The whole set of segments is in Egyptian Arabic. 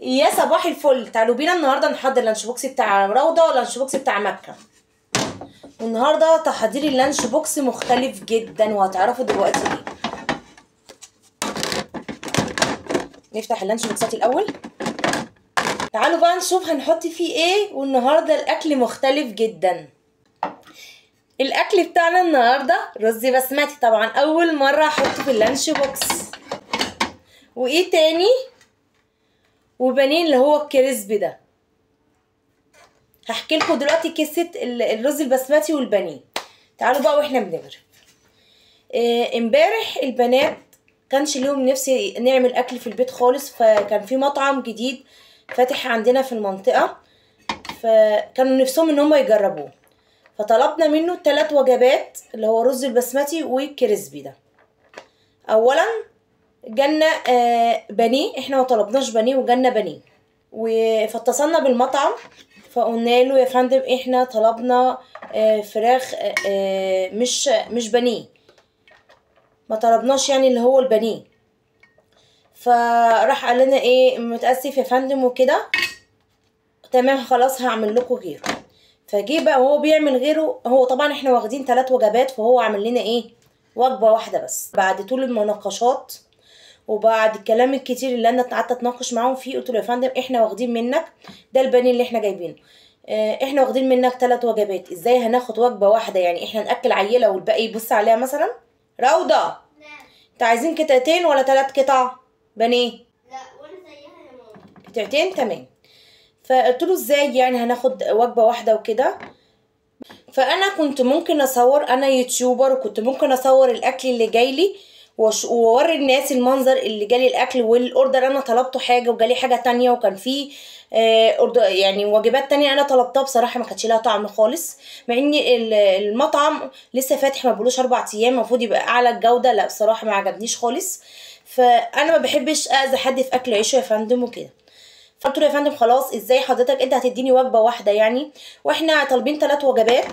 يا صباح الفل. تعالوا بينا النهارده نحضر lunch box بتاع روضة و lunch box بتاع مكة. والنهارده تحضير ال lunch box مختلف جدا وهتعرفوا دلوقتي ليه. نفتح ال lunch box ات الاول. تعالوا بقى نشوف هنحط فيه ايه. والنهارده الاكل مختلف جدا. الاكل بتاعنا النهارده رز بسمتي، طبعا اول مرة احطه في ال lunch box. وايه تاني؟ وبانيه اللي هو ال crispy ده. هحكي لكم دلوقتي قصة الرز البسمتي والبانيه. تعالوا بقى واحنا بنغرف. امبارح البنات كانش ليهم نفسي نعمل اكل في البيت خالص، فكان في مطعم جديد فاتح عندنا في المنطقة، فكانوا نفسهم ان هم يجربوه، فطلبنا منه 3 وجبات اللي هو رز البسمتي وال crispy ده. اولا جالنا بانيه، احنا ما طلبناش بانيه وجالنا بانيه. فاتصلنا بالمطعم فقلنا له يا فندم احنا طلبنا فراخ مش بانيه، ما طلبناش يعني اللي هو البانيه. فراح قال لنا ايه، متاسف يا فندم وكده، تمام خلاص هعمل لكم غيره. فجه بقى وهو بيعمل غيره، هو طبعا احنا واخدين 3 وجبات، فهو عمل لنا ايه، وجبة واحدة بس. بعد طول المناقشات وبعد الكلام الكتير اللي انا قعدت اتناقش معاهم فيه، قلت له يا فندم احنا واخدين منك ده البانيه اللي احنا جايبينه، احنا واخدين منك 3 وجبات، ازاي هناخد وجبة واحدة؟ يعني احنا ناكل عيله والباقي يبص عليها مثلا؟ روضة نعم. انت عايزين قطعتين ولا 3 قطع بانيه؟ لا وانا زيها يا ماما. قطعتين تمام. فقلت له ازاي يعني هناخد وجبة واحدة وكده؟ فانا كنت ممكن اصور، انا YouTuber وكنت ممكن اصور الاكل اللي جاي لي واوري الناس المنظر اللي جالي الاكل وال order. انا طلبته حاجة وجالي حاجة تانية، وكان فيه يعني وجبات تانية انا طلبتها بصراحة ما كانتش لها طعم خالص، مع ان المطعم لسه فاتح ما بقولوش 4 ايام، المفروض يبقى اعلى الجودة. لا بصراحة ما عجبنيش خالص. فانا ما بحبش اذي حد في اكل عيشه يا فندم وكده. فقلت له يا فندم خلاص ازاي حضرتك انت هتديني وجبة واحدة يعني، واحنا طالبين 3 وجبات،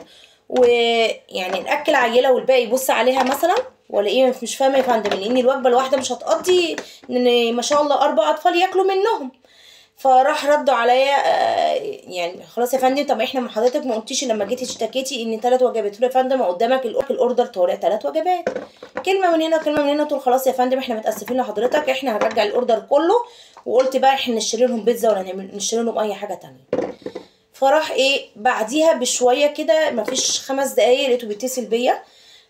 ويعني ناكل عيله والباقي يبص عليها مثلا ولا ايه؟ مش فاهمه يا فندم، لان الوجبة الواحدة مش هتقضي ان ما شاء الله 4 اطفال ياكلوا منهم. فراح ردوا عليا يعني خلاص يا فندم، طب احنا حضرتك ما قلتيش لما جيتي اشتكيتي ان 3 وجبات؟ قلت له يا فندم قدامك ال order طالع 3 وجبات. كلمة من هنا كلمة من هنا، تقول خلاص يا فندم احنا متاسفين لحضرتك، احنا هنرجع ال order كله. وقلت بقى احنا نشتري لهم بيتزا ولا نشتري لهم اي حاجة تانية. فراح ايه بعديها بشوية كده، مفيش 5 دقايق، لقيته بيتصل بيا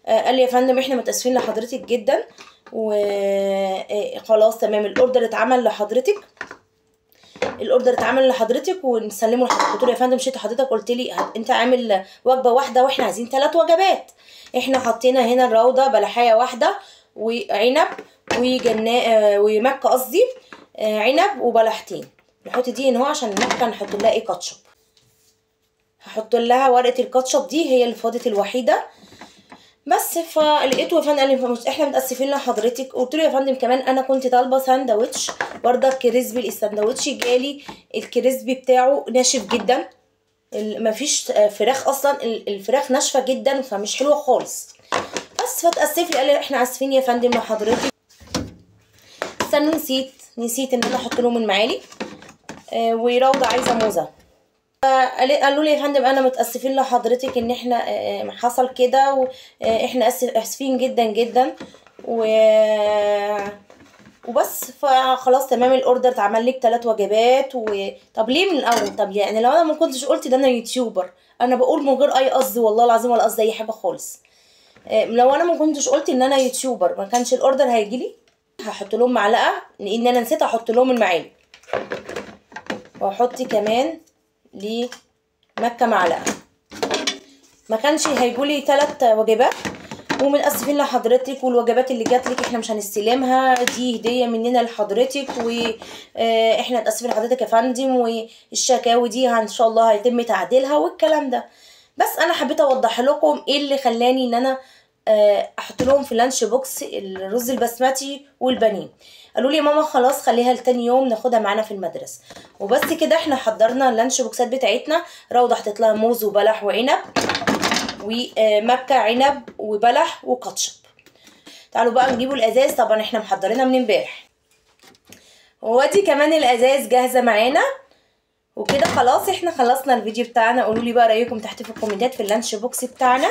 قال لي يا فندم احنا متاسفين لحضرتك جدا وخلاص تمام ال order اتعمل لحضرتك، ال order اتعمل لحضرتك ونسلمه لحضرتك. قلت له يا فندم مشيت حضرتك قلت لي انت عامل وجبة واحدة واحنا عايزين 3 وجبات، احنا حطينا هنا الروضة بلحايه واحدة وعنب وجناء ومكة قصدي عنب وبلحتين، نحط دي هنا عشان مكة نحط لها ايه كاتشب، هحط لها ورقة الكاتشب دي هي اللي فاضت الوحيدة بس. فلقيته يا فندم قال لي احنا متاسفين لحضرتك. قلت له يا فندم كمان انا كنت طالبه ساندوتش برضه crispy، الساندوتش جالي ال crispy بتاعه ناشف جدا، مفيش فراخ اصلا، الفراخ ناشفة جدا فمش حلوة خالص بس. فتاسف لي قال لي احنا اسفين يا فندم لحضرتك. استنوا نسيت ان انا احط لهم المعالق. وروضه عايزه موزة. قالوا لي يا فندم انا متاسفين لحضرتك ان احنا حصل كده، واحنا اسفين جدا جدا وبس. فخلاص تمام ال order اتعمل لك 3 وجبات طب ليه من الاول؟ طب يعني لو انا ما كنتش قلت ده انا YouTuber، انا بقول من غير اي قصد والله العظيم ولا قصدي اي حاجة خالص. لو انا ما كنتش قلت ان انا YouTuber ما كانش ال order هيجي لي. هحط لهم معلقه لان انا نسيت احط لهم المعالق، واحط كمان لمكة معلقه. ما كانش هيجولي 3 وجبات. ومتاسفين لحضرتك والوجبات اللي جات لك احنا مش هنستلمها، دي هديه مننا لحضرتك، واحنا متاسفين لحضرتك يا فندم، والشكاوي دي ان شاء الله هيتم تعديلها والكلام ده. بس انا حبيت اوضح لكم ايه اللي خلاني ان انا احط لهم في ال lunch box الرز البسمتي والبانيه. قالوا لي يا ماما خلاص خليها لتاني يوم ناخدها معانا في المدرسة. وبس كده احنا حضرنا ال lunch box ات بتاعتنا. روضة حطيت لها موز وبلح وعنب، ومكة عنب وبلح وكاتشب. تعالوا بقى نجيبوا الازاز، طبعا احنا محضرينها من امبارح. وادي كمان الازاز جاهزة معانا. وكده خلاص احنا خلصنا الفيديو بتاعنا. قولوا لي بقى رايكم تحت في الكومنتات في ال lunch box بتاعنا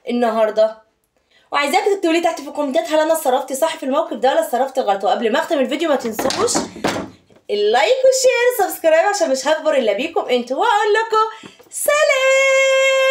النهارده، وعايزاكم تكتبوا لي تحت في الكومنتات هل انا اتصرفت صح في الموقف ده ولا اتصرفت غلط. وقبل ما اختم الفيديو ما تنسوش ال like وال share subscribe عشان مش هكبر الا بيكم انتوا، واقول لكم سلام.